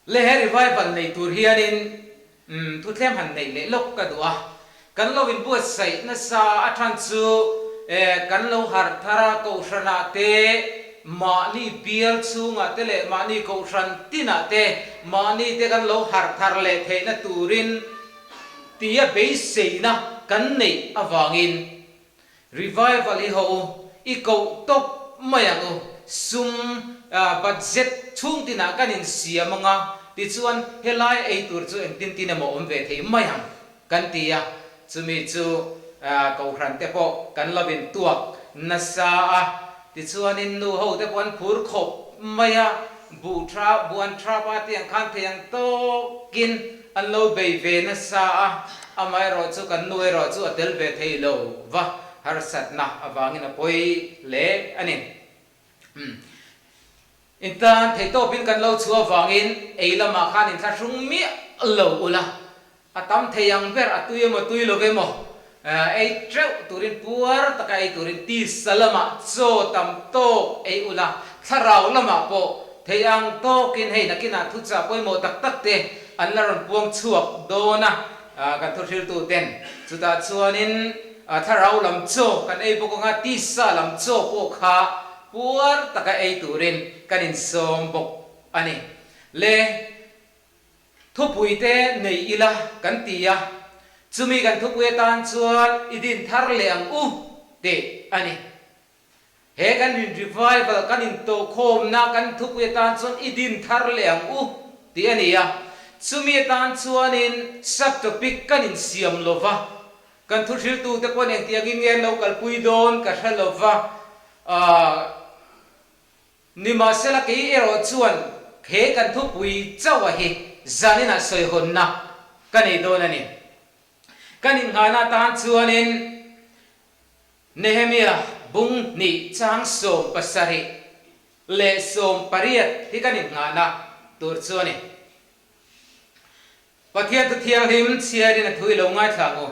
Le he revival nei tur hianin umm thutlem han neih leh lawk ka duh a, kan lo inbuatsaih nasa a than chu eh kan lo harh thar a kohhranah te mahni bial chhungah te leh mahni kohhran tinah te mahni te kan lo harh thar leh theihna turin tia beiseina kan neih avangin Revival hi ho u, i koh tawp mai ang u, sum budget chhung tinah kan insiam anga, tichuan helai ei tur chu engtin tin emaw awm ve thei mai ang kan ti a, chumi chu Kohhran te pawh kan lo intuak nasa a, tichuanin nu ho te pawh an phur khawp mai a, buh tha, buh an tha pa tih ang khan thei ang tawkin an lo bei ve nasa a, amaherawh chu kan nu erawh chu a tel ve thei lo va, harsatna avangin a pawi hle a ni. Umm. Intan theihtawpin kan lo chhuah avangin ei lamah khan inthlahrung miah lo ula, A tam thei ang ber, a tui emaw tui lo emaw, ei teuh turin puar taka ei turin tisa lamah chaw tam tawk ei ula, thlarau lamah pawh thei ang tawkin hei nakinah thuchah pawimawh tak tak te an la rawn puang chhuak dawn a, kan thuhriltu ten. Chutah chuanin thlarau lam chaw kan ei bawk anga tisa lam chaw pawh kha puar taka ei turin kan insawm bawk a ni. Le. Thupui te nei ila kan ti a, chumi kan thupui atan chuan i din thar leh ang u tih a ni. He kan in revival kan intawhkhawmna kan thupui atan chuan i din thar leh ang u tih a ni a, chumi atan chuanin sub-topic kan insiam lova, kan thuhriltute pawhin engtiangin nge an lo kalpui dawn ka hre lova, aah. Nimahsela kei erawh chuan he kan thupui chauha hi zaninah sawihawnna ka nei dawn a ni. Kan inngahna atan chuanin Nehemia bung hnih chang 17 leh 18 hi kan inngahna tur chu a ni. Pathian thu thianghlim chhiarin a thu i lo ngaithla ang u.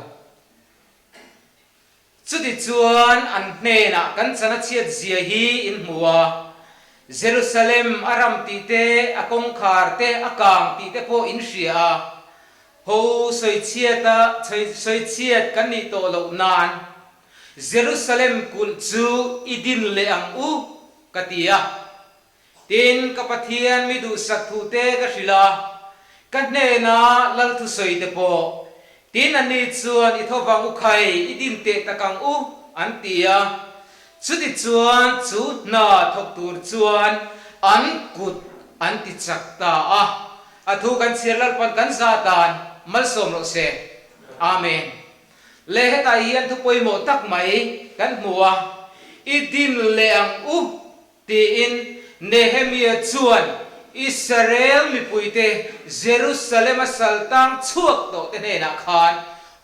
Chutichuan an hnenah kan chan a chhiat zia hi in hmu a, Jerusalem a ram tih te, a kawngkhar te, a kang tih te pawh in hria a, ho sawichhiata sawichhiat kan nih tawh loh nan Jerusalem kulh chu i din leh ang u, ka ti a. Tin, ka Pathian mi duhsak thute ka hrilh a, ka hnena lal thusawi te pawh. Tin, anni chuan i thovang u khai, i din teh tak ang u, an ti a. Chutichuan chu hna thawk tur chuan an kut an ti chak ta a. A thu kan chhiar Lalpan kan za dan malsawm rawh se. Amen. Le hetah hian thu pawimawh tak mai kan hmu a, i din leh ang u Tiin Nehemia chuan Israel mipuite Jerusalem-a saltang chhuak tawhte hnenah khan,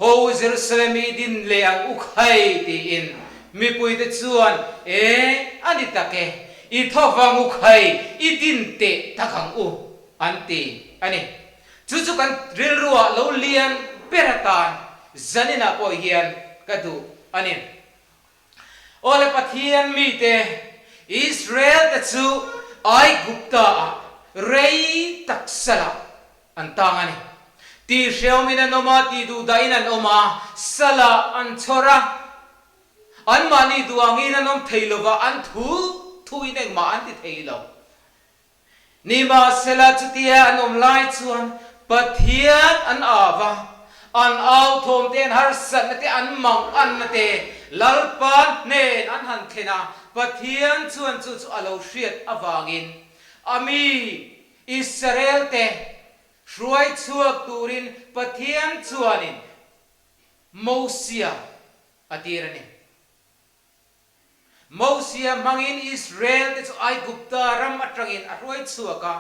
Ho Jerusalem i din leh ang u khai tiin mipuite chuan, E, a ni tak e, i thovang u khai, i din teh tak ang u, an ti a ni. Chu chu kan rilruah lo lian ber atan zaninah pawh hian ka duh a ni. Awle Pathian mite Israel te chu Aigupta ah rei tak salah an tang a ni. Tih hreawmin an awm a, tih duhdahin an awm a, salah an chhawr a, anmahni duh angin an awm thei lova, an thu thuin engmah an ti thei lo. Nimahsela chutia an awm lai chuan Pathian an au va, an au thawm te, an harsatna te, an manganna te Lalpa hnen an han thlen a, Pathian chuan chu chu a lo hriat avangin a mi Israel te hruai chhuak turin Pathian chuanin Mosia a tir a ni. Mosia hmangin Israel-te chu Aigupta ram atangin a hruai chhuak a,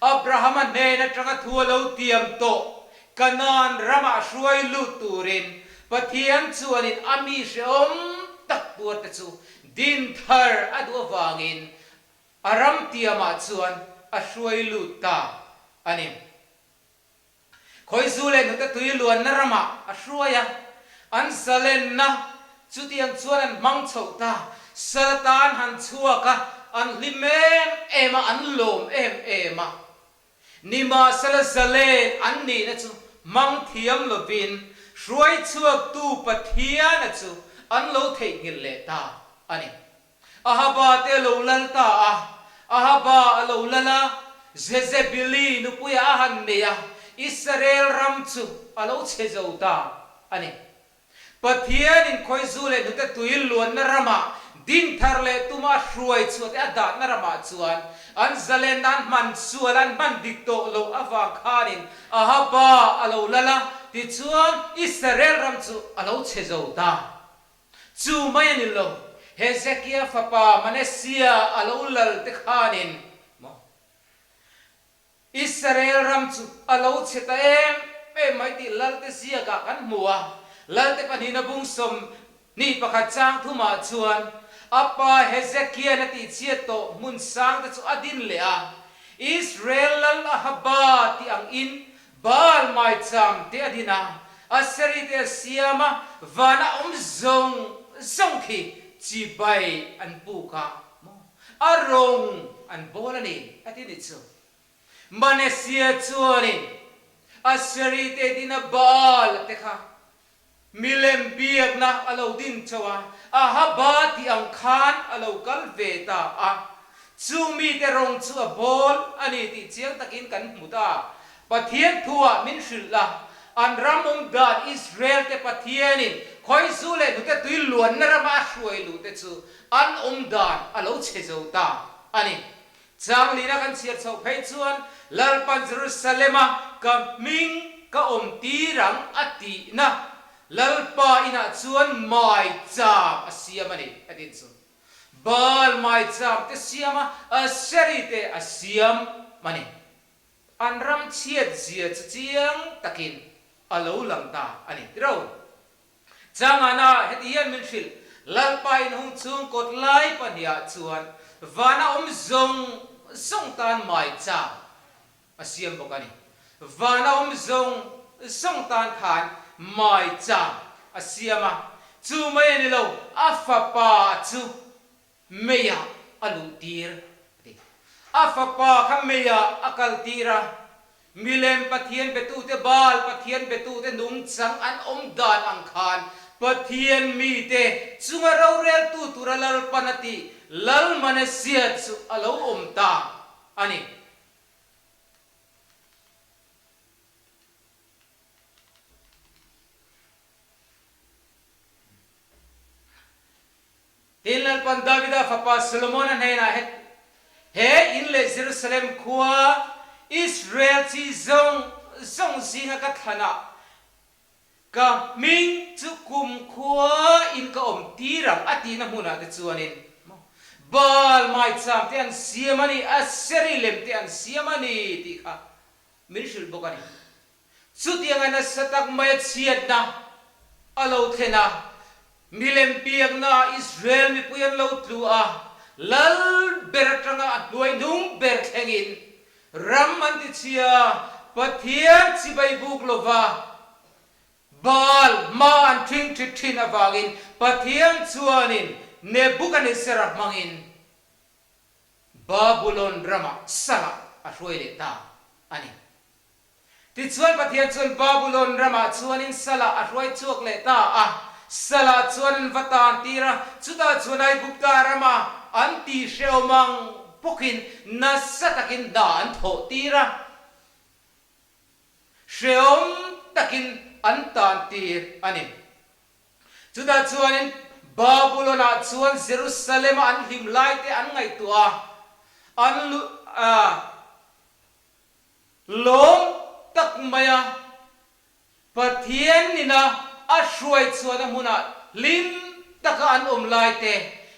Abrahama hnen atanga thu a lo tiam tawh Kanaan ramah hruai lut turin Pathian chuanin a mi hrehawm tak tuarte chu din thar a duh avangin a ram tiamah chuan a hruai lut ta a ni. Khawizu leh hnute tui luanna ramah a hruai a, an zalenna chutiang chuan an hmang chhoh ta. Sal atan han chhuak a, an hlim em em a, an lawm em em a. Nimahsela zalen an nihna chu hmang thiam lovin hruai chhuaktu Pathiana chu an lo theihnghilh leh ta a ni. Ahaba te a lo lal ta a, Ahaba a lo lal a, Jezebeli nupuia a han nei a, Israel ram chu a lo chhe zo ta a ni. Pathianin khawizu leh hnute tui luanna ramah din thar leh tuma hruai chhuah te a dahna ramah chuan an zalenna an hman sual an hman dik tawh loh avang khanin Ahaba a lo lal a, tichuan Israel ram chu a lo chhe zo ta. Chu mai a ni lo, Hezekia fapa Manasseh a lo lal te khanin maw Israel ram chu a lo chhe ta em em mai tih Lalte ziakah kan hmu a. Lalte pahnihna bung 21 chang thumah chuan a pa Hezekia'n a tihchhiat tawh hmun sang te chu a din leh a, Israel lal Ahaba tih ang in Baal maicham te a din a, Aseri te a siam a, vana awm zawng zawng khi chibai an puk a maw? A rawng an bawl a ni, a ti nih chu. Manasseh chuanin Aseri te din a Baal te kha Milem biakna a lo din chauh a, Ahaba tih ang khan a lo kal ve ta a. Chu mite rawng chu a bawl a ni tih chiang takin kan hmu ta. Pathian thuah min hrilh a, an ram awm dan Israel te Pathianin khawizu leh hnute tui luanna rama a hruai luh te chu an awm dan a lo chhe zo ta a ni. Changlina kan chhiar chhoh phei chuan Lalpan Jerusalem-a ka hming ka awm tir ang a tihna Lalpa inah chuan maicham a siam a ni a tin chu. Baal maicham te siam a, Aseri te a siam a ni. An ram chhiat zia chu chiang takin a lo lang ta a ni tiro. Changana heti hian min hrilh, Lalpa inhung chung kawt lai pahnihah chuan vana awm zawng zawng tan maicham a siam bawk a ni. Vana awm zawng zawng tan khan maicham a siam a, chu mai a ni lo, a fapa chu meiah a luhtir a ti. A fapa kha meiah a kaltir a, milem Pathian betute Baal Pathian betute nungchang an awm dan ang khan Pathian mite chunga roreltu tura Lalpan a tih Lal Manasseh chu a lo awm ta a ni. Tin, Lalpan Davida fapa Solomona hnenah het, He in leh Jerusalem khua Israel chi zawng zawng zinga ka thlanah ka hming chu kumkhua in ka awm tir ang a tihna hmunah te chuanin Baal maicham te an siam a ni, Aseri lem te an siam a ni tih kha min hrilh bawk a ni. Chutianga nasa tak maia chhiatna a lo thlen a, milem biaknaah Israel mipui an lo tlu a, lal ber atanga a hnuai hnung ber thlengin ram an tichhia, Pathian chibai buk lova Baal hma an thing thit thin avangin Pathian chuanin Nebukanezzara hmangin Babulon ramah salah a hruai leh ta a ni. Tichuan Pathian chuan Babulon ramah chuanin Salah a hruai chhuak leh ta a, Salah chuan an va tan tir a, chutah chuan Aigupta rama an tih hrehawm ang bawkin nasa takin hna an thawh tir a, hrehawm takin an tan tir a ni. Chutah chuanin Babulon-ah chuan Jerusalem-a an hlim laite an ngaihtuah a, an lu a. Lawm tak maia Pathian nina a hruai chhuahna hmunah hlim taka an awm lai te,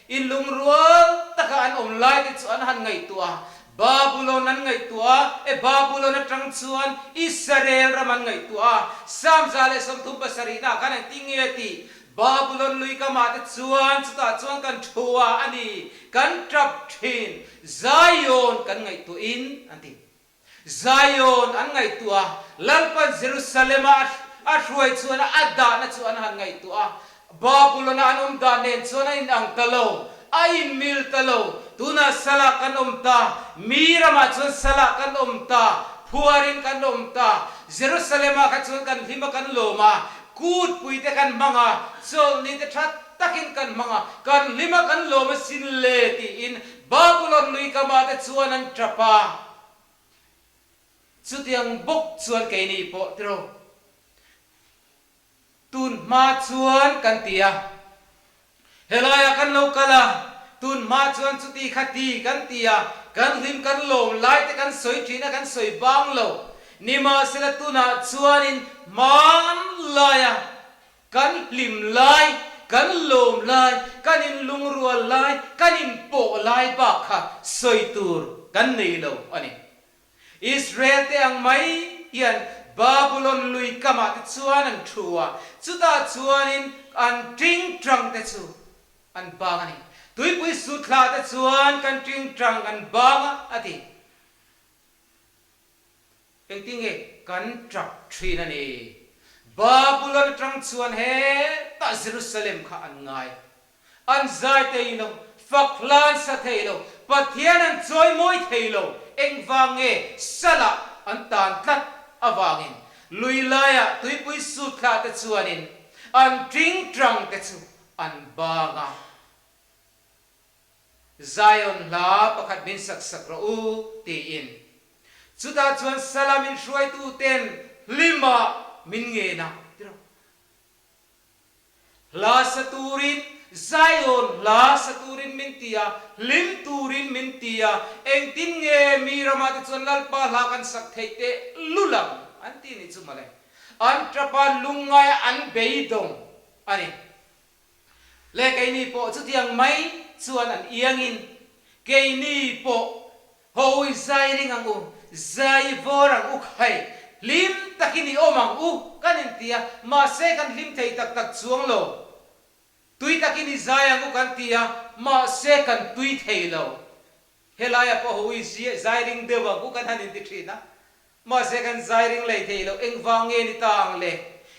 inlungrual taka an awm lai te chu an han ngaihtuah a. Babulon an ngaihtuah a, e Babulon atang chuan Israel ram an ngaihtuah a. Sam 137 nah khan engtin nge tih Babulon lui kamah te chuan chutah chuan kan thu a a ni, kan tap thin, Zion kan ngaihtuahin an ti. Zion an ngaihtuah a, Lalpan Jerusalem-a a hruai chuan a dahna chu an han ngaihtuah a. Babulon-a an awm dan nen chuan a inang ta lo, a inmil ta lo. Tunah salah kan awm ta, mi ramah chuan salah kan awm ta. phuarin kan awm ta. Jerusalem-ah kha chuan kan hlim a, kan lawm a, kutpui te kan hmang a, chawlhni te tha takin kan hmang a, kan hlim a, kan lawm asin le tiin Babulon lui kamah te chuan an tap a. Chutiang bawk chuan keini pawh tiraw tun hma chuan kan ti a, helaiah kan lo kal a, tun hma chuan chuti kha ti kan ti a, kan hlim kan lawm lai te kan sawi thin a, kan sawi bang lo. Nimahsela tunah chuanin hmanlaia kan hlim lai, kan lawm lai, kan inlungrual lai, kan inpawh lai bak kha sawi tur kan nei lo a ni. Israel te ang mai hian Babulon lui kamah te chuan an thu a, chutah chuanin an tingtang te chu an bang a ni. Tuipui suthlah te chuan kan tingtang an bang a, a ti. Engtinge kan tap thin a ni? Babulon atang chuan hetah Jerusalem kha an ngai. An zai thei lo, fak hla an sa thei lo, Pathian an chawimawi thei lo, engvang nge salah an tan tlat avangin lui laiah tuipui sut thlah te chuanin an tingtang te chu an bang a. Zion hla pakhat min sak sak rawh u tiin. Chutah chuan salah min hruaitu ten hlimah min ngen a ti rawh. Hla sa turin, Zion hla sa turin min ti a, hlim turin min ti a, engtin nge mi ramah te chuan Lalpa hla kan sak theih teh lul ang an ti nih chu mawle. An tapa lungngaia an beidawng a ni. Le keini pawh chutiang mai chuan an iangin keini pawh Hawi zai ring ang u, zai vawr ang u khai, hlim takin i awm ang u kan inti a, mahse kan hlim thei tak tak chuang lo. Tui takin i zai ang u kan ti a, mahse kan tui thei lo. Helaiah pawh hawi zai ring deuh ang u kan han inti thin a, mahse kan zai ring lei thei lo. Engvang nge ni ta ang le?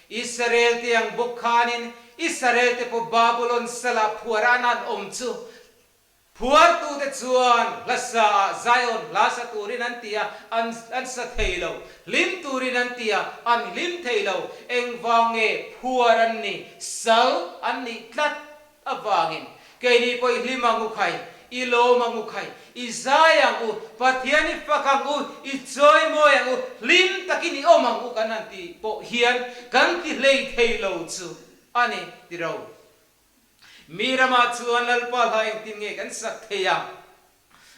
Israel te ang bawk khanin Israel te pawh Babulon salah phuar an han awm chu Phuartute chuan hla sa ah Zion hla sa turin an ti a, an an sa thei lo. Hlim turin an ti a, an hlim thei lo. Engvang nge phuar an ni, sal an nih tlat avangin. Keini pawh i hlim ang u khai, i lawm ang u khai, i zai ang u, Pathian i fak ang u, i chawimawi ang u, hlim takin i awm ang u kan han tih pawh hian kan ti hlei thei lo chu a ni tiro. Mi ramah chuan Lalpa hla engtin nge kan sak thei a?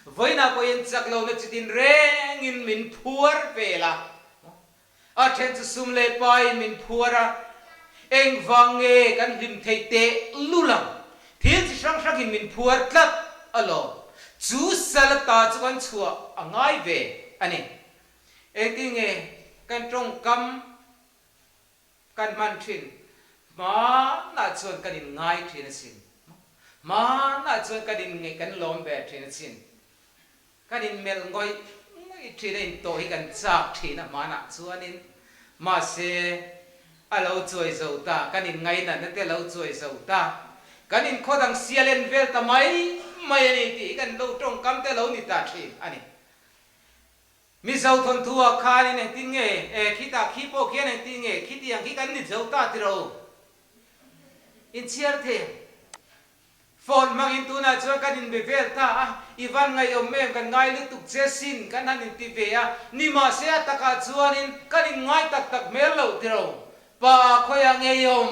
Vawiinah pawhin chak lohna chitin rengin min phuar vel a. A then chu sum leh pain min phuar a. Engvang nge kan hlim theih teh lul ang? Thil chi hrang hrangin min phuar tlat alawm. Chu sal ata chu kan chhuah a ngai ve a ni. Engtin nge kan tawngkam Kan hman thin. Hmanah chuan kan in ngai thin asin. Hmanah chuan kan in ngeih kan lawm ve thin asin. Kan in melh ngawih ngawih thin a in tawh hi kan chak thin a hmanah chuanin. Mahse a lo chuai zo ta, kan in ngainatna te a lo chuai zo ta. Kan in khaw dang sial en vel ta mai mai a ni tih hi kan lo tawngkam te a lo ni ta thin a ni. Mizo thawnthu ah khanin engtin nge e khitah khi pawh khian engtin nge khitiang khi kan ni zo ta tiro inchhiar thei ang. Phone hmangin tunah chuan kan inbe vel ta a, i van ngaihawm em kan ngai lutuk che sin kan han inti ve a, nimahse a takah chuanin kan inngai tak tak hmel loh tiro. Pa khawiah ngeiawm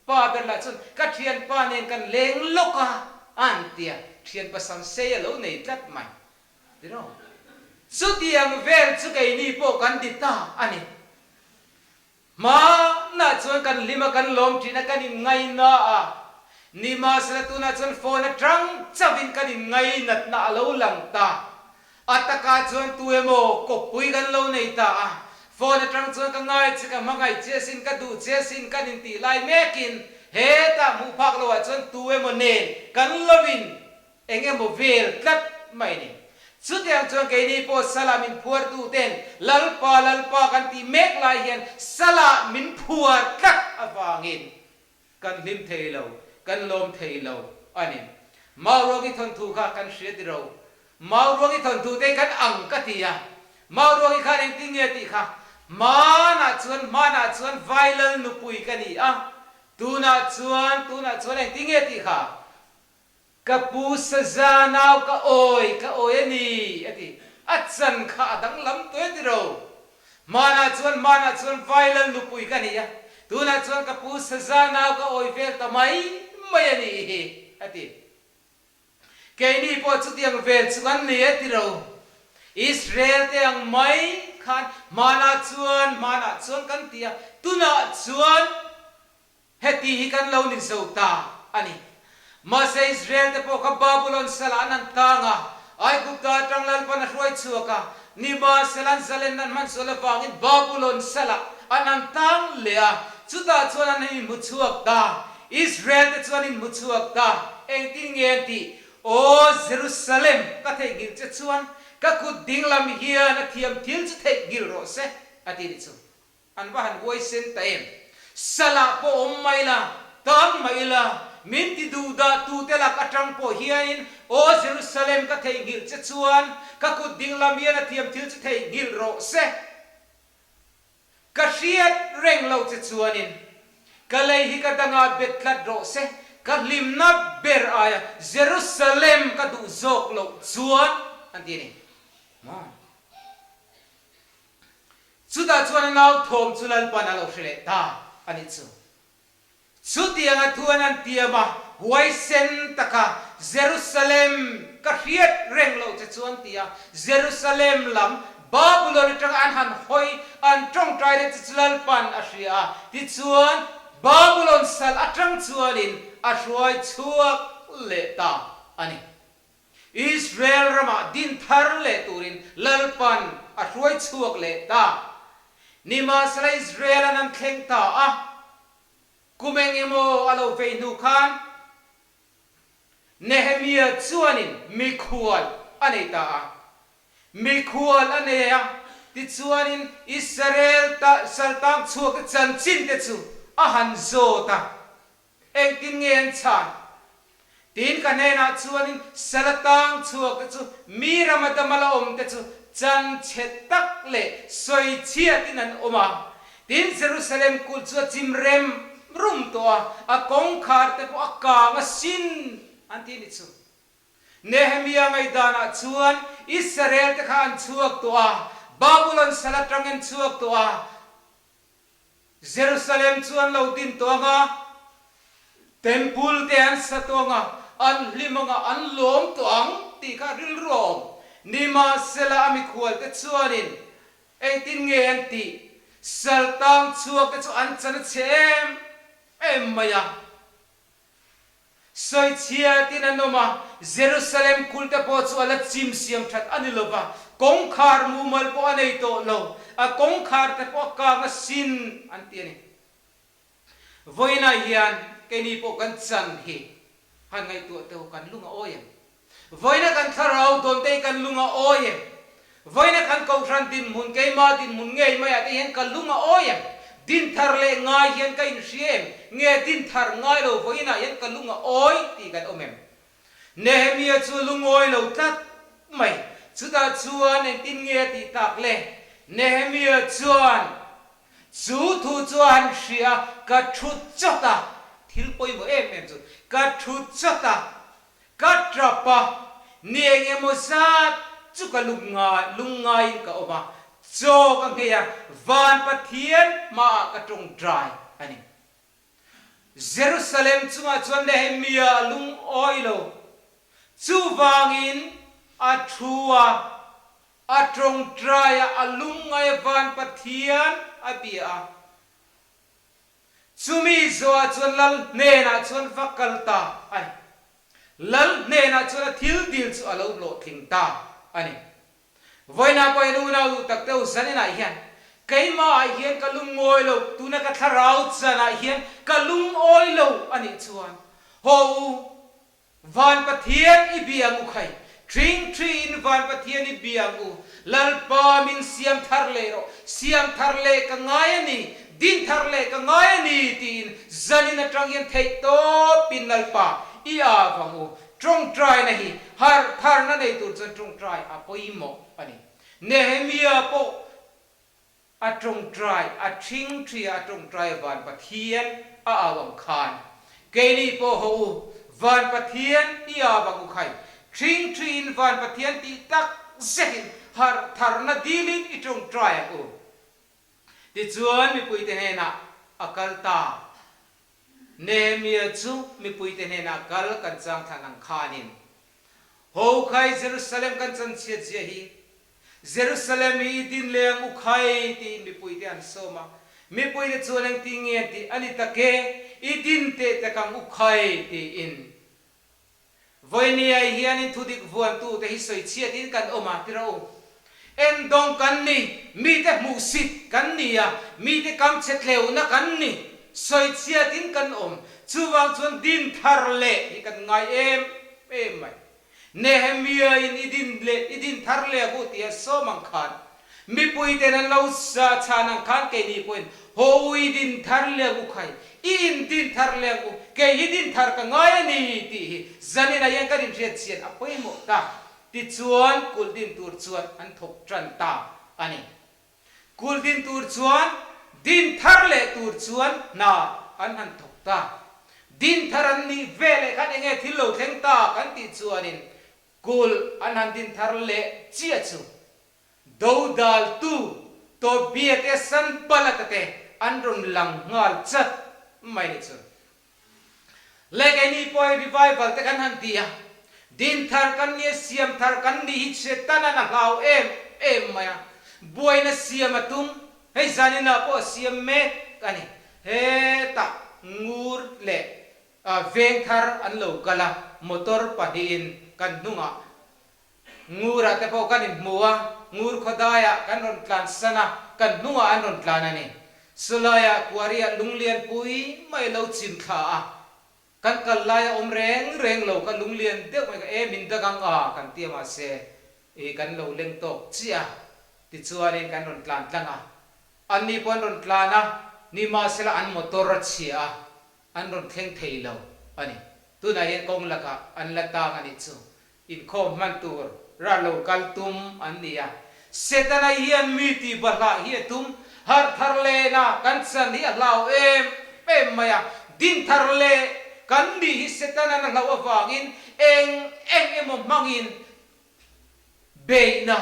pa ber lah chuan ka thianpa nen kan leng lawk a a han ti a, thianpa sam sei a lo nei tlat mai. Tiraw? Chutiang vel chu keini pawh kan ti ta a ni. Hmanah chuan kan hlim a, kan lawm thin a, kan inngaina a. Nimahsela tunah chuan phone atang chauhin kan inngainatna a lo lang ta. A takah chuan tu emaw kawppui kan lo nei ta a. Phone atang chuan ka ngai che, ka hmangaih che asin, ka duh che asin kan intih lai mekin hetah hmuh phak loah chuan tu emaw nen kan lo in Eng emaw vel tlat mai a ni. Chutiang chuan keini pawh salah min phuartu ten Lalpa, Lalpa kan tih mek lai hian salah min phuar tlat avangin kan hlim thei lo, kan lawm thei lo a ni. Mauruangi thawnthu kha kan hria tiro. Mauruangi thawnthu te kan ang ka ti a. Mauruangi khan engtin nge tih kha? Hmanah chuan, hmanah chuan Vailal nupui ka ni a, tunah chuan, tunah chuan engtin nge tih kha? Ka pu Saza nau ka awi, ka awi a ni, a ti. A chan kha a danglam tawh e ti ro. Hmanah chuan, hmanah chuan Vailal nupui ka ni a, tunah chuan ka pu Saza nau ka awi vel ta mai mai a nih hi, a ti. Keini pawh chutiang vel chu kan ni e ti ro. Israel te ang mai khan hmanah chuan hmanah chuan kan ti a, tunah chuan heti hi kan lo ni zo ta a ni. Mahse Israel te pawh kha Babulon salah an han tang a, Aigupta atang Lalpan a hruai chhuak a, nimahsela an zalen an hman sual avangin Babulon salah an han tang leh a, chutah chuan an inhmu chhuak ta. Israel te chuan in hmu chhuak ta, engtin nge an tih? Aw Jerusalem, ka theihnghilh che chuan ka kut dinglam hian a thiam thil chu theihnghilh rawh se, a ti ni chu. An va han huaisen ta em? Salah pawh awm mai la, tang mai la, min ti duh dah tute lak atang pawh hianin, Aw Jerusalem, ka theihnghilh che chuan ka kut dinglam hian a thiam thil chu theihnghilh rawh se. Ka hriat reng lo che chuanin ka lei hi ka dangah bet tlat rawh se, ka hlimna ber aia Jerusalem ka duh zawk loh chuan an ti a ni. Maw? Chutah chuan a nau thawm chu Lalpan a lo hre leh ta a nih chu. Chutianga thuan an tiam a, huaisen taka Jerusalem ka hriat reng loh che chuan tia Jerusalem lam Babulon atanga an han hawi an tawngtai leh chu chu Lalpan a hria a, tichuan Babulon sal atang chuanin a hruai chhuak leh ta a ni. Israel ramah din thar leh turin Lalpan a hruai chhuak leh ta. Nimahsela Israel an an thleng ta a, kum eng emaw a lo vei hnu khan Nehemia chuanin mikhual a nei ta a. Mikhual a nei a, tichuanin Israel ta saltang chhuakte chanchin te chu a han zawt a. Engtin nge an chhan? Tin ka hnenah chuanin sala tang chhuak te chu mi rama dama la awm te chu chan chhe tak leh sawi chhiatin an awm a. Tin Jerusalem kulh chu a chim rem rum tawh a, a kawngkhar te pawh a kang a sin an ti ni chu. Nehemia ngaihdanah chuan Israel te kha an chhuak tawh a, Babulon sala tang an chhuak tawh a, Jerusalem chu an lo din tawh ang a, Temple te an sa tawh ang a, an hlim ang a, an lawm tawh ang tih kha rilru a awm. Nimahsela a mikhualte chuanin engtin nge an tih? Saltang chhuak te chu an chan a chhe em em mai a. Sawichhiatin an awm a, Jerusalem kulte pawh chu a la chim siam that a ni lo va, kawngkhar mumal pawh a nei tawh lo, a kawngkhar te pawh a kang a sin an ti a ni. Vawiinah hian keini pawh kan chan hi han ngaihtuah teh u, kan lung a awi em? Vawiina kan thlarau dawnte hi kan lung a awi em? Vawiina kan kohhran dinhmun, keimah dinhmun ngei maiah te hian ka lung a awi em? Dinthar leh ngai hian ka inhria em? Nge dinthar ngai lo vawiinah hian ka lung a awi tih kan awm em? Nehemia chu lungawi lo tlat mai. Chutah chuan engtin nge a tih tak le? Nehemia chuan chu thu chu a han hria a, Ka thu chawt a, thil pawimawh em em chu, ka thu chawt a, Ka tap a, ni eng emaw zat chu ka lungngai lungngaiin ka awm a, chaw ka nghei a, van Pathian hmaah ka tawngtai a ni. Jerusalem chungah chuan Nehemia a lungawi lo. Chuvangin a thu a, a tawngtai a, a lungngai a, van Pathian a bia a. Chumi zawhah chuan lal hnenah chuan va kal ta a ni. Lal hnenah chuan a thil dil chu a lo hlawhtling ta a ni. Vawiinah pawh hian unau duh tak deuh zaninah hian keimahah hian ka lungawi lo, tuna ka thlarau chanah hian ka lungawi lo a nih chuan haw u, Van Pathian i bia ang u khai, Ṭhing ṭhiin Van Pathian i bia ang u, Lalpa min siam thar leh rawh, siam thar leh ka ngai a ni, din thar leh ka ngai a ni tiin zanin aṭang hian theih tawpin Lalpa i av ang u. Ṭawngṭaina hi harh tharna nei tur chuan ṭawngṭai a pawimawh a ni. Nehemia pawh a tawngtai, a thingthia a tawngtai Van Pathian a au ang khan, Keini pawh haw u, Van Pathian i au ang u khai, thingthiin Van Pathian tih tak zetin harh tharna dilin i tawngtai ang u. Tichuan mipuite hnenah a kal ta. Nehemia chu mipuite hnenah kal kan chang thlan ang khanin, Ho khai Jerusalem kan chanchhiat zia hi, Jerusalem hi i din leh ang u khai tiin mipuite an sawm a. Mipuite chuan engtin nge an tih a ni tak e, i din teh tak ang u khai tiin. Vawinia hianin thudik vuantute hi sawichhiatin kan awm a, ti rawh u. Endawng kan ni, mite hmuhsit kan ni a, mite kamchhe tleuhna kan ni, sawichhiatin kan awm. Chuvang chuan din thar leh hi kan ngai em em mai. Nehemia-in i din leh i din thar leh ang u tia sawm ang khan, Mipui ten an lo chhan ang khan keini pawhin haw u i din thar leh ang u khai, i in din thar leh ang u, kei hi din thar ka ngai a ni tih hi zaninah hian kan inhriat chian a pawimawh ta. Tichuan kulh din tur chuan an thawk tan ta a ni. Kulh din tur chuan din thar leh tur chuan hna an han thawk ta. Din thar an nih veleh khan enge thil lo thleng ta kan tih chuanin Kulh an han din thar leh chiah chu dodaltu Tobia te Sanballat-a te an rawn lang nghal chat mai ni chu. Leh keini pawh hi revival te kan han ti a, din thar kan nia siam thar kan nih hi Setanan a hlau em em mai a, buaina siam a tum, hei zaninah pawh a siam mek a ni. Hetah ngur leh Veng thar an lo kal a, motor pahnihin kan hnungah Ngurah te pawh kan inhmu a, Ngur khawdaiah kan rawn tlan san a, kan hnungah an rawn tlan a ni. Sulaiah Kuariah lunglian pui mai lo chim thla a, kan kal lai a awm reng reng lo kha lunglian deuh mai kha e min dak ang a kan ti a mahse i kan lo leng tawk chiah a, tichuanin kan rawn tlan tlang a, anni pawh an rawn tlan a, nimahsela an motor a chhia a, An rawn thleng thei lo a ni. Tunah hian kawng lakah an la tang a nih chu. Inkhawm hman tur ral lo kal tum an ni a. Setana hian mi tih bahlah hi a tum. Harh thar lehna kan chan hi a hlau em em mai a. Din thar leh kan nih hi Setana'n a hlauh avangin eng eng emaw hmangin beihna,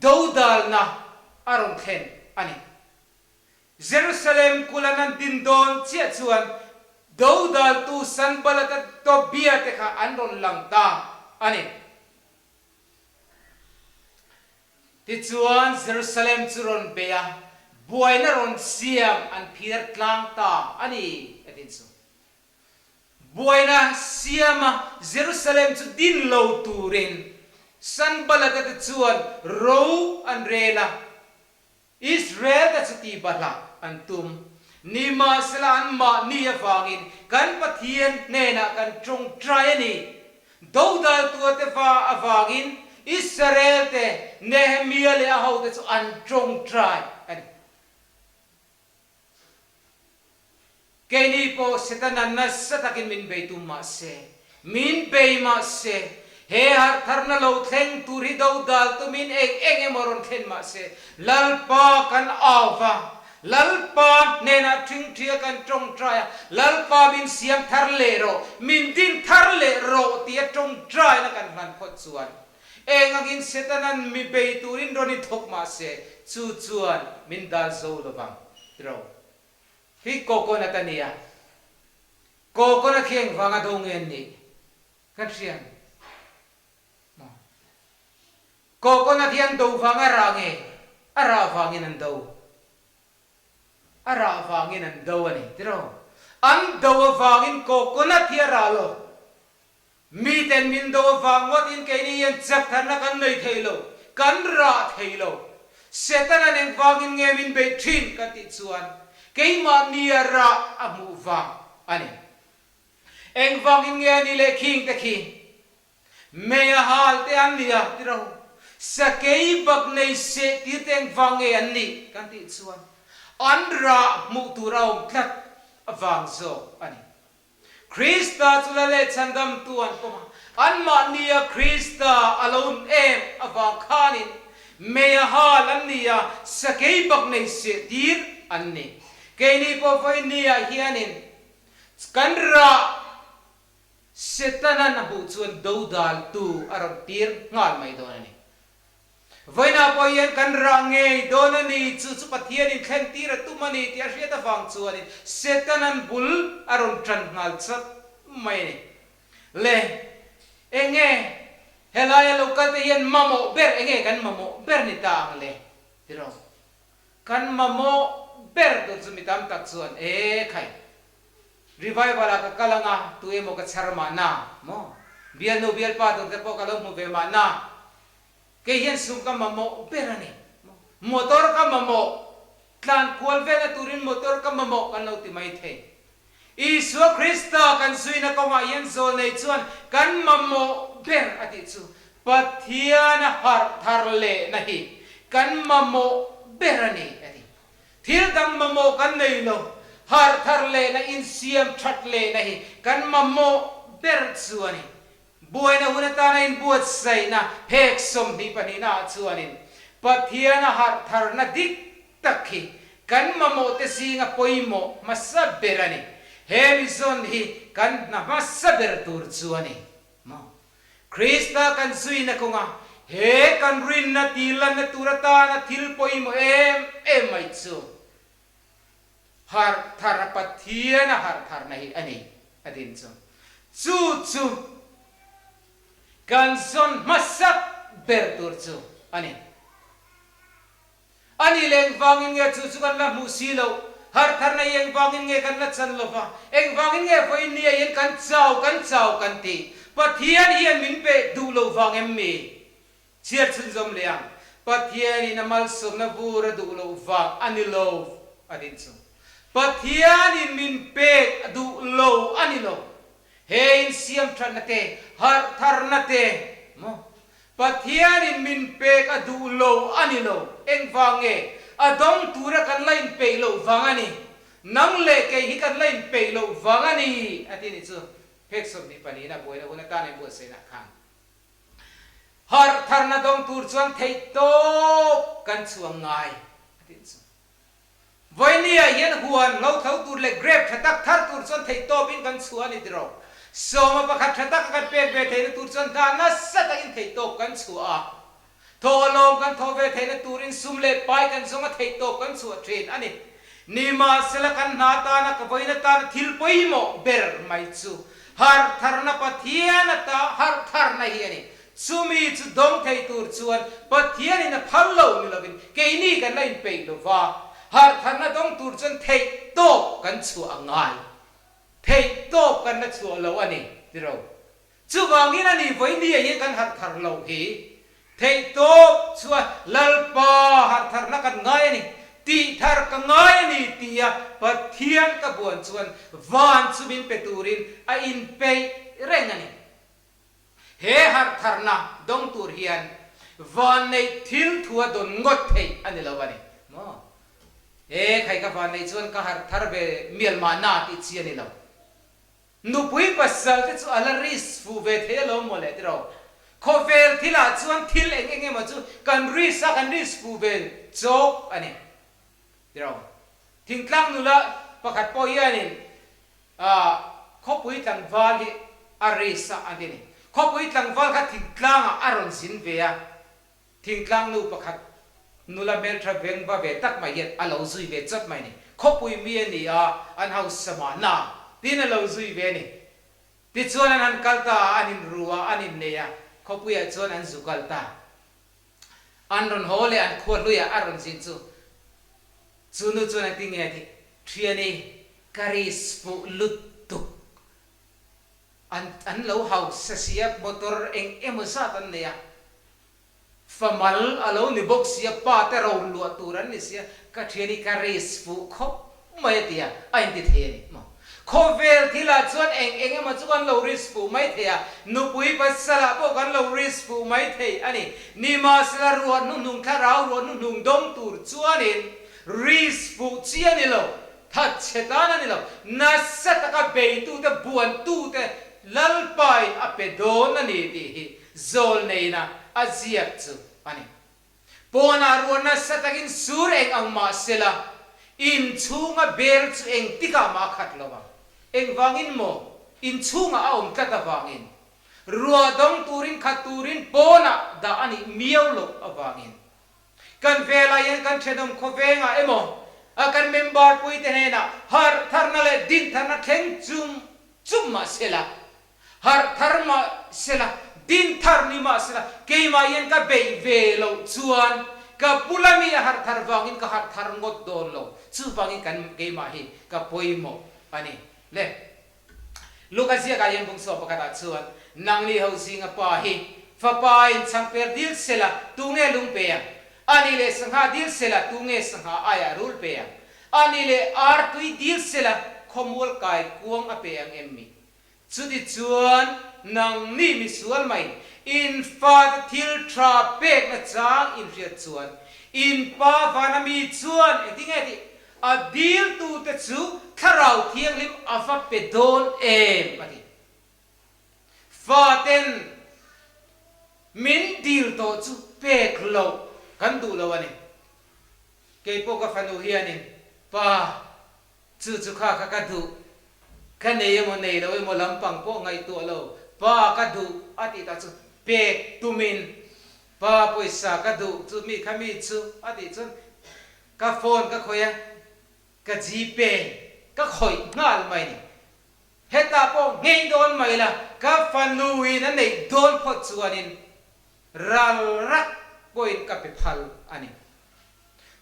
dodalna a rawn thlen a ni. Jerusalem kulan an din dawn chiah chuan dodaltu Sanballat a Tobia te kha an rawn lang ta a ni. Tichuan Jerusalem chu rawn bei a, buaina rawn siam an phiar tlang ta a ni, a ti chu. Buaina siama Jerusalem chu din lo turin Sanballat a te chuan ro an rel a. Israel te chu tih bahlah an tum. Nimahsela anmahni avangin kan Pathian hnenah kan tawngtai a ni. Dodaltua te va avangin Israel te Nehemia leh a hote chu an tawngtai a ni. Keini pawh Setana nasa takin min bei tum mah se, min bei mah se, he harhtharna lo thleng tur hi dodal tumin eng eng emaw rawn thlen mah se, Lalpa kan au va, Lalpa hnenah ṭhingṭhia kan ṭawngṭai a, Lalpa min siam thar leh rawh, min din thar leh rawh tia ṭawngṭaina kan hlan phawt chuan eng angin Setana'n mi bei turin rawn inthawk mah se, chu chuan min dal zo lovang tiraw. Hi coconut a nia. Coconut hi engvanga do nge an nih kan hria ang maw? Coconut hi an do vang a rah nge? A rah vangin an do. A rah vangin an do a ni tiraw? An do avangin coconut hi a rah lo. Miten min do avang ngawtin keini hian chak tharna kan nei thei lo, kan rah thei lo. Setanan engvangin nge min beih thin kan tih chuan keimahnia rah a hmuh vang a ni. Engvangin nge a ni leh khing te khi? Mei a hal te an ni a ti ro. Sakei bak nei seh tir te engvang nge an nih kan tih chuan an rah hmuh tur a awm tlat avang zawk a ni. Krista chu la leh chhandamtu an pawm a, anmahnia Krista a lo em avang khanin Meia hal an ni a, sakei bak nei seh tir an ni. Keini pawh vawinia hianin kan rah Setanan a hmuh chuan dodaltu a rawn tir nghal mai dawn a ni. Vawiinah pawh hian kan rah ngei dawn a ni, chu chu Pathianin thlen tir a tum a ni tih a hriat avang chuanin Setanan bul a rawn tan nghal chat mai a ni. Le, eng nge helaia lo kal te hian mamawh ber, eng nge kan mamawh ber ni ta ang le? Tiraw? Kan mamawh ber tur chu mi tam tak chuan, E khai, Revival ah ka kal anga, tu emaw ka chhar mahna maw? Bialnu bialpa tur te pawh ka lo hmu ve mahna. Kei hian sum ka mamawh ber a ni maw? Motor ka mamawh, tlan kual velna turin motor ka mamawh kan lo ti mai thei. Isua Krista kan zuina kawngah hian zawlnei chuan kan mamawh ber a tih chu Pathiana harh thar lehna hi kan mamawh ber a ni a ti. Thil dang mamawh kan nei lo, harh thar lehna, insiam that lehna hi kan mamawh ber chu a ni. Buaina hun atana inbuatsaihna phek 22 ah chuanin Pathiana harh tharna dik tak hi kan mamawhte zinga pawimawh hmasa ber a ni. He mizawn hi kan hna hmasa ber tur chu a ni maw? Krista kan zuina kawnga he kan rinna tihlanna tur atana thil pawimawh em em mai chu harh thar a Pathian a harh tharna hi a ni a din chu. Chu chu kan zawn hmasak ber tur chu a ni. A nih leh engvangin nge chu chu kan la hmuh si loh? Harhtharna hi engvangin nge kan la chan lo va? Engvangin nge vawiin ni ah hian kan chau, kan chau kan tih? Pathian hian min pe duh lo vang em mi? Chhiar chhunzawm leh ang. Pathianin a malsawmna vur a duh loh vang a ni lo a din chu. Pathianin min pek a duh lo a ni lo. He insiamthatna te, harhtharna te, maw? Pathianin min pek a duh lo a ni lo. Engvang nge? A dawng tura kan la inpeih loh vang a ni. Nang leh kei hi kan la inpeih loh vang a ni, a ti nih chu. Phek 22 a buaina hun atan inbuatsaihna khan harh tharna dawng tur chuan theih tawp kan chhuang ngai, a ti nih chu. Vawinia hian huan hlo tho tur leh grape tha tak thar tur chuan theih tawpin kan chhuah a ni tiraw? Sawma pakhat tha taka kan pek ve theihna tur chuan hna nasa takin theih tawp kan chhuah a. Thawhlawm kan thawh ve theihna turin sum leh pai kan zawnga theih tawp kan chhuah thin a ni. Nimahsela kan hna tana ka vawiin atana thil pawimawh ber mai chu harh tharna Pathian ata harh tharna hi a ni. Chumi chu dawng thei tur chuan Pathianin a phal lo ni lovin keini kan la inpeih lo va, harhtharna dawng tur chuan theih tawp kan chhuah a ngai. Theih tawp kan la chhuah lo a ni, ti ro. Chuvangin a ni vawinia hian kan harhthar lo hi theih tawp chuan Lalpa harhtharna kan ngai a ni, tihthar ka ngai a ni tia Pathian ka buan chuan van chu min pe turin a inpeih reng a ni. He harhtharna dawng tur hian vanneih thil thu a dawn ngawt theih a ni lo a ni maw? He khai ka vanneih chuan ka harhthar ve mial mahna tih chi a ni lo. Nupui pasal te chu a la risk fuh ve thei alawm maw le tiraw? Khawvel thilah chuan thil eng eng emaw chu kan risk a, kan risk fuh ve chawk a ni tiraw? Thingtlang nula pakhat pawh hianin Khawpui tlangval hi a race a an ti a ni. Khawpui tlangval kha thingtlangah a rawn zin ve a, thingtlang nu pakhat nula hmeltha veng va ve tak mai hian a lo zui ve chawt mai a ni. Khawpui mi a ni a, an hausa mahna tiin a lo zui ve a ni. Tichuan an han kal ta a, an inru a, an innei a, khawpuiah chuan an zu kal ta. An rawn haw leh an khua hluiah a rawn zin chu, chu nu chuan engtin nge a tih? Thiani, ka risk fuh lutuk. An an lo hausa sia, motor eng emaw zat an nei a, famal a lo ni bawk sia, pa te ro luah tur an ni sia, ka thiani ka risk fuh khawp mai a ti a, a inti thei a ni maw? Khawvel thilah chuan eng eng emaw chu kan lo risk fuh mai thei a, nupui pasalah pawh kan lo risk fuh mai thei a ni. Nimahsela ruah hnuhnung thlarau ruah hnuhnung dawng tur chuanin risk fuh chi a ni lo, thatchhe tan a ni lo, nasa taka beitute buantute Lalpain a pe dawn a ni tih hi zawlneina a ziak chu a ni. Pawnah ruah nasa takin sur eng ang mah sela, in chhunga bel chu engtikah mah a khat lo ang. Engvangin maw? In chhungah a awm tlat avangin. Ruah dawng turin khat turin pawnah dah a nih miau loh avangin. Kan velah hian kan thenawm khawvengah emaw, a kan member puite hnenah harh tharna leh din tharna thleng chum chum mah sela, Harh thar mah sela, din thar ni mah sela, keimah hian ka beih ve loh chuan ka bula mi a harh thar vangin ka harh thar ngawt dawn lo. Chuvangin kan keimah hi ka pawimawh a ni. Le Luka ziakah hian bungchhuah pakhatah chuan, Nangni ho zinga pa hi fapa in changper dil sela, tunge lung pe ang? A ni leh sangha dil sela, tunge sangha aiah rul pe ang? A ni leh ar tui dil sela, khawmual kai kuang a pe ang em mi? Chutichuan, nangni misual mai, in fate thil tha pekna chang in hriat chuan, in Pa vana mi chuan engtinge tih a diltute chu Thlarau Thianghlim a va pe dawn em? a ti. Faten min dil tawh chu pek loh kan duh lo a ni. Keipawh ka fanu hianin, Pa, Chu chu kha kha ka duh, ka nei emaw nei lo emaw lampang pawh ngaihtuah lo, pa ka duh a tih tak chu pek tumin pa pawisa ka duh chu mi kha mi chu a tih chuan ka phone ka khawih a, ka gpay ka khawih nghal mai ni. Hetah pawh nghei dawn mai la, ka fanu in a neih dawn phawt chuanin ral rak pawhin ka pe phal a ni.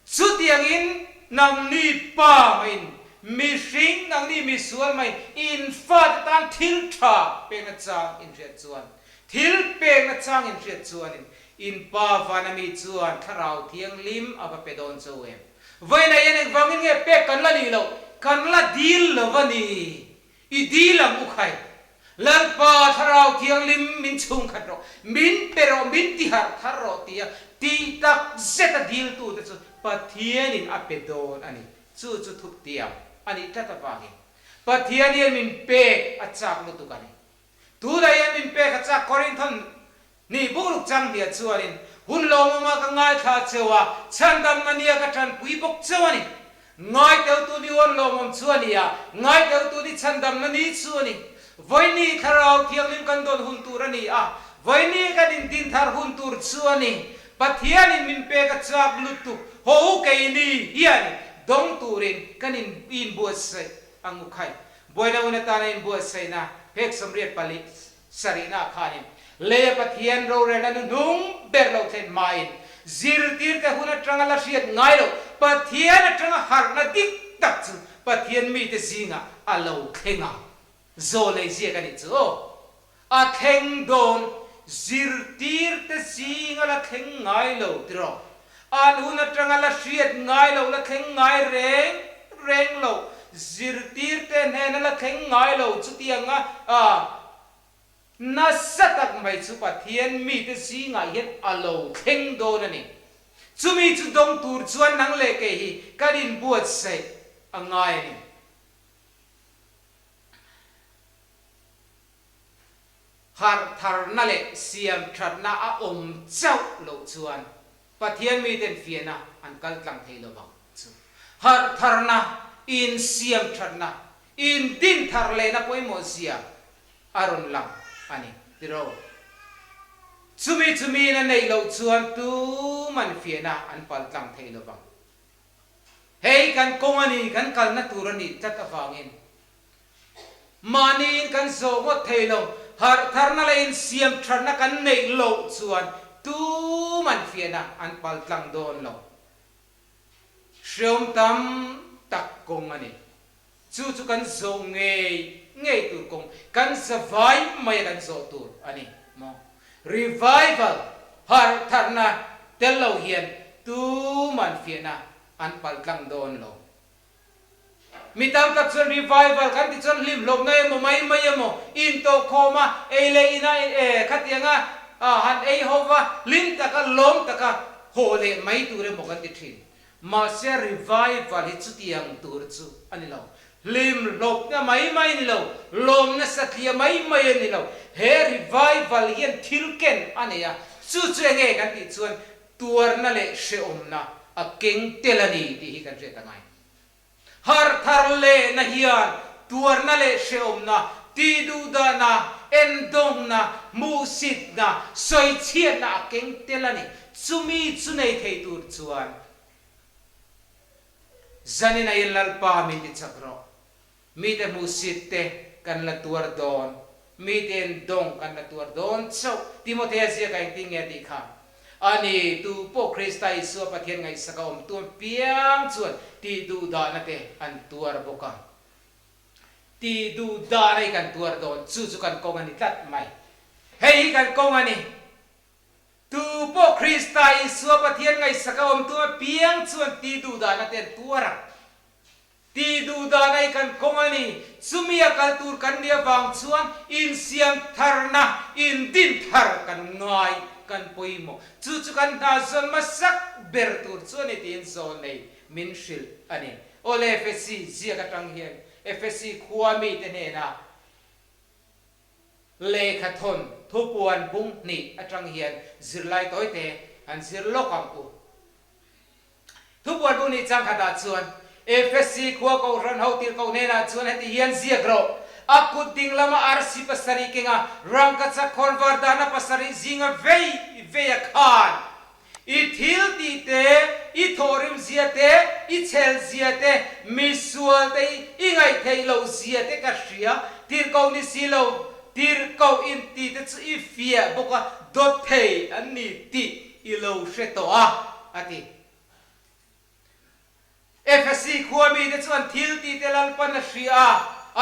Chutiangin nangni pa maiin, mihring nangni misual maiin in fate tan thil tha pekna chang in hriat chuan, thil pekna chang in hriat chuanin in pa vana mi chuan Thlarau Thianghlim a va pe dawn cho em? Vawiinah hian engvangin nge pek kan la nih loh? Kan la dil lo a ni. I dil ang u khai. Lalpa Thlarau Thianghlim min chhungkhat rawh, min pe rawh, min ti harh thar rawh tia tih tak zet a diltute chu Pathianin a pe dawn a ni. Chu chu thup tiam a nih tlat avangin Pathian hian min pek a chak lutuk a ni. Tunah hian min pek a chak Korinthon Ni buruk chang hniah chuanin hun lawmawma ka ngaithla cheu a, chhandamna nia ka tanpui bawk cheu a ni. Ngaiteutu ni huan lawmawm chu a ni a, ngaiteutu ni chhandamna ni chu a ni. Vawiini Thlarau Thianghlim kan dawn hun tur a ni a, vawiini kan indin thar hun tur chu a ni. Pathianin min pek a chak lutuk, haw u keini hian dawng turin kan inbuatsaih ang u khai. Buaina hun atana inbuatsaihna phek 84. Sarihna khanin leia Pathian rorelna nuhnung ber lo thlen hmain zirtirte hun atanga la hriat ngai loh Pathian atanga harhna dik tak chu Pathian mite zingah a lo thleng a. Zawlei ziak a nih chu aw. A thleng dawn zirtirte zinga la thleng ngai lo tiraw? An hun atanga la hriat ngai loh la thleng ngai reng reng lo, zirtirte hnena la thleng ngai lo chutianga nasa tak mai chu Pathian mite zingah hian a lo thleng dawn a ni. Chumi chu dawng tur chuan nang leh kei hi kan inbuatsaih a ngai a ni. Harh tharna leh siam thatna a awm chauh loh chuan Pathian miten fiahna an kal tlang thei lo vang chu. Harh tharna, insiam thatna, indin thar lehna pawimawh zia a rawn lang a ni tiro. Chumi chumiin a neih loh chuan tuman fiahna an pal tlang thei lo vang. Hei kan kawng a ni, kan kalna tur a nih tlat avangin Mahniin kan zawh ngawt thei lo, harh tharna leh insiam thatna kan neih loh chuan tuman fiahna an pal tlang dawn lo. Hreawm tam tak kawng a ni. Chu chu kan zawh ngei ngei tur kawng, kan zavai maia kan zawh tur a ni maw? Revival, harh tharna tel lo hian tuman fiahna an pal tlang dawn lo. Mi tam tak chuan revival kan ti chuan hlimhlawpna emaw mai mai emaw intawhkhawm a, ei leh ina khatianga han ei ho va, hlim taka lawm taka haw leh mai tur emaw kan ti thin. Mahse revival hi chutiang tur chu a ni lo. Hlimhlawpna mai mai a ni lo, lawmna satliah mai mai a ni lo. He revival hian thil ken a nei a, chu chu enge kan tih chuan. tuarna leh hrehawmna a keng tel a ni tih hi kan hriat a ngai. Harh thar lehna hian tuarna leh hrehawmna, tihduhdahna, endawngna, hmuhsitna, sawichhiatna a keng tel a ni. Chumi chu nei thei tur chuan zanin a in Lalpa min ti chak rawh. Mite hmuhsit te kan la tuar dawn, mite endawng kan la tuar dawn chauh. Timothea ziaka engtin nge a tih kha? A ni, tu pawh Krista Isua Pathian ngaihsaka awm tuam piang chuan tih duhdahna te an tuar bawk ang. Tih duhdahna hi kan tuar dawn, chu chu kan kawng a ni tlat mai. Hei hi kan kawng a ni. Tu pawh Krista Isua Pathian ngaihsaka awm tuam apiang chuan tih duhdahna te an tuar ang. Tih duh dan ai kan kawng a ni. Chumi a kal tur kan nih avang chuan insiam tharna, indin thar kan ngai, kan pawimawh. Chu chu kan hna zawn hmasak ber tur chu a ni tiin zawn nei min hrilh a ni. Awle Efesi ziak atang hian Efesi khua mite hnenah lehkha thawn thupuan bung hnih atang hian zirlai tawite han zir lawk ang u. Thubuai bu nih chang khatah chuan Efesi khua kohhran ho tirhkoh hnenah chuan heti hian ziak rawh, A kut ding lama arsi pasarih kenga rangkachak khawnvar dahna pasarih zinga vei vei a khan. I thil tih te, i thawhrim zia te, i chhel zia te, mi sual te i ngaihtheih loh zia te ka hria, tirhkoh ni si lo, tirhkoh inti te chu i fiah bawk a, dawt thei an ni tih I lo hre tawh a, a ti. Efesi khua mite chuan thil tih te Lalpan a hria a,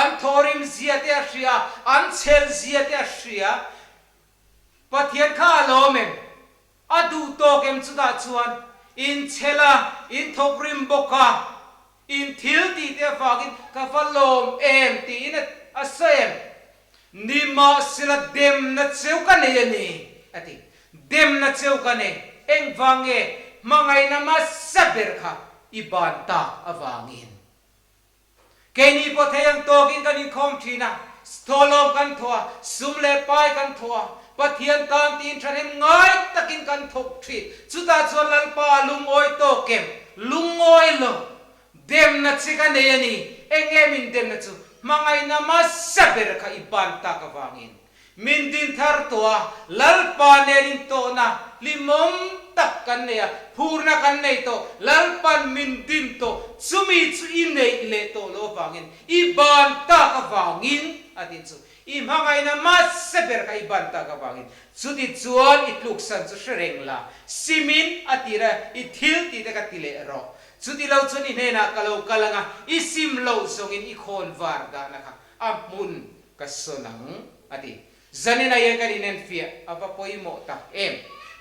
an thawrim zia te a hria a, an chhel zia te a hria. Pathian kha a lawm em? A duh tawk em chutah chuan in chhel a, in thawk rim bawk a, in thil tih te avangin ka va lawm em tiin a sawi em? Nimahsela demna cheu ka nei a ni, a ti. Demna cheu ka nei, engvang nge hmangaihna hmasa ber kha i ban tak avangin? Keini pawh thei ang tawkin kan inkhawm thin a, thawhlawm kan thawh a, sum leh pai kan thawh a, Pathian tan tiin thahnem ngai takin kan thawk thin. Chutah chuan Lalpa a lungawi tawk em? Lungawi lo. Demna che ka nei a ni. Eng nge min demna chu? Hmangaihna hmasa ber kha i ban tak avangin min din thar tawh a, Lalpa nen intawhna hlimawm tak kan nei a, phurna kan nei tawh, Lalpa'n min din tawh, chumi chu i neih leh tawh loh avangin, i ban tak avangin a tih chu. I hmangaihna hmasa ber kha i ban tak avangin chuti chuan i tluksan chu hre reng la, simin a tir a, i thil tih te kha ti leh rawh. Chuti lo chuan i hnenah ka lo kal ang a, i sim loh zawngin i khawn var dahna kha a hmun ka sawn ang, a ti. Zanin ah hian kan inenfiah a va pawimawh tak em?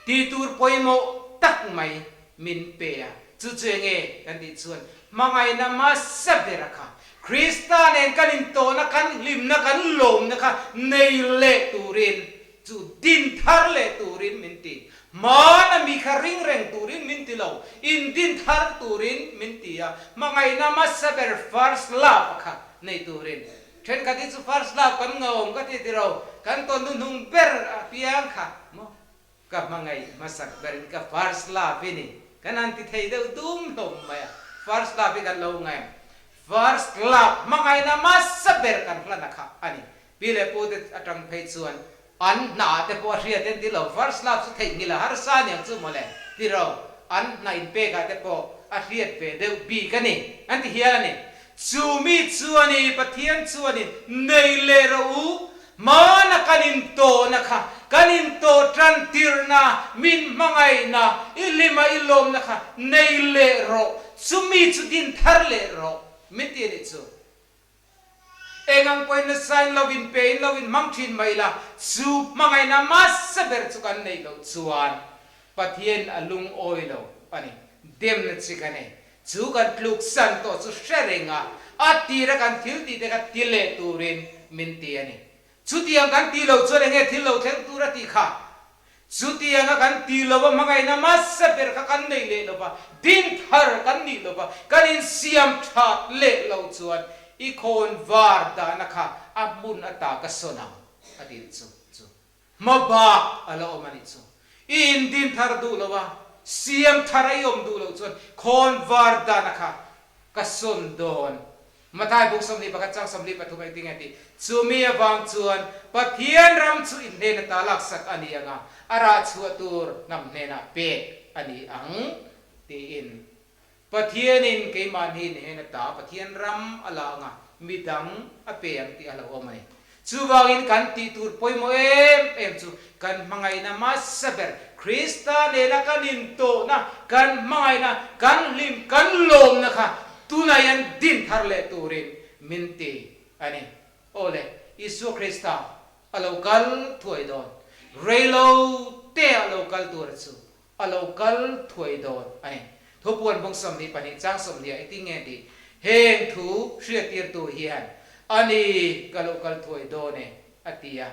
Tih tur pawimawh tak mai min pe a, chu chu enge kan tih chuan hmangaihna hmasa bera kha Krista nen kan intawhna, kan hlimna, kan lawmna kha nei leh turin Chu din thar leh turin min ti. Hmana mi kha ring reng turin min ti lo, in din thar turin min ti a, hmangaihna hmasa ber first love kha nei turin. Thenkhat hi chu first love kan ngawm ka ti tiro, kan tawn hnuhnung ber apiang kha maw ka hmangaih hmasak berin ka first love i ni kan han ti thei deuh dum hlawm mai a, first love hi kan lo ngaih ang. First love hmangaihna hmasa ber kan hlana kha a ni. Pi leh pu te atang phei chuan an hna te pawh a hriat en ti lo, first love chu theihnghilh a harsa aniang chu mawle ti ro, an hna inpek ah te pawh a hriat ve deuh bik a ni an ti hial a ni. Chu mi chuan i Pathian chuanin nei leh rawh u, hmana kan intawhna kha, kan intawh tan tirhna, min hmangaihna, i hlima i lawmna kha nei leh rawh, chumi chu din thar leh rawh min ti a nih chu. Eng ang pawhin nasa in lo in pe in lo in hmang thin mai la, chu hmangaihna hmasa ber chu kan neih loh chuan Pathian a lungawi lo a ni. Demna chi ka nei. Chu kan tluk san tawh chu hre reng a, a tira kan thil tih te kha ti leh turin min ti a ni. Chutiang kan tih loh chuan enge thil lo thleng tur a tih kha? Chutianga kan tih lo a hmangaihna hmasa ber kha kan nei leh lo va, din thar kan nih lo va, kan insiam that leh lo chuan i khawn var dahna kha a hmun ata ka sawn ang a ti chu chu hma bak a la awm a nih chu. I indin thar duh lo a. Siam thar a i awm duh loh chuan khawnvar dana kha ka sawn dawn. Mathai bung 21 chang 43 engtin nge tih? Chumi avang chuan Pathian ram chu in hnen ata laksak a ni ang a, a rah chhuah tur hnam hnenah pek a ni ang tiin. Pathianin keimahni hnen ata Pathian ram a la ang a, midang a pe ang tih a hlauhawm a ni. Chuvangin kan tih tur pawimawh em em chu kan hmangaihna hmasa ber, Krista nena kan intawhna, kan hmangaihna, kan hlim, kan lawmna kha tunah hian din thar leh turin min ti a ni. Aw le, Isua Krista a lo kal thuai dawn. Reilo te a lo kal tur chu A lo kal thuai dawn a ni. Thupuan bung 22 chang 20 ah engtin nge tih? Heng thu hriattirtu hian, A ni, ka lo kal thuai dawn e, a ti a.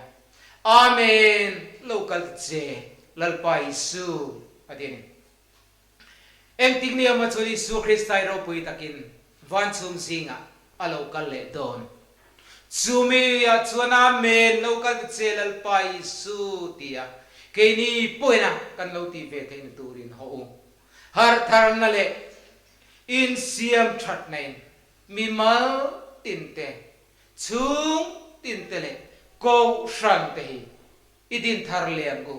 Amen, lo kal che, Lalpa Isu, a ti a ni. Engtik ni emaw chuan Isua Krista i ropui takin van chhung zingah a lo kal leh dawn. Chumi ah chuan Amen lo kal ta che Lalpa Isu ti a keini pawina kan lo tih ve theihna turin haw u. Harhtharna leh insiam thatna in mimal tinte, chhung tinte leh kohhran te hi i din thar leh ang u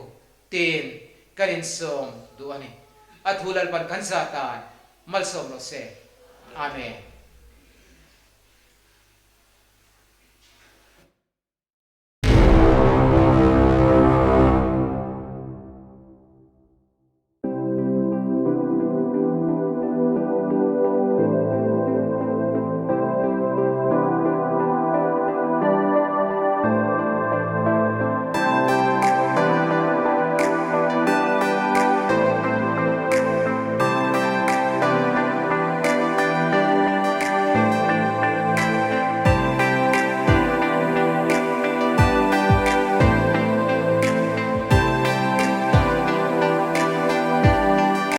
tiin kan insawm duh a ni. A thu Lalpan kan zah tan malsawm rawh se. Amen.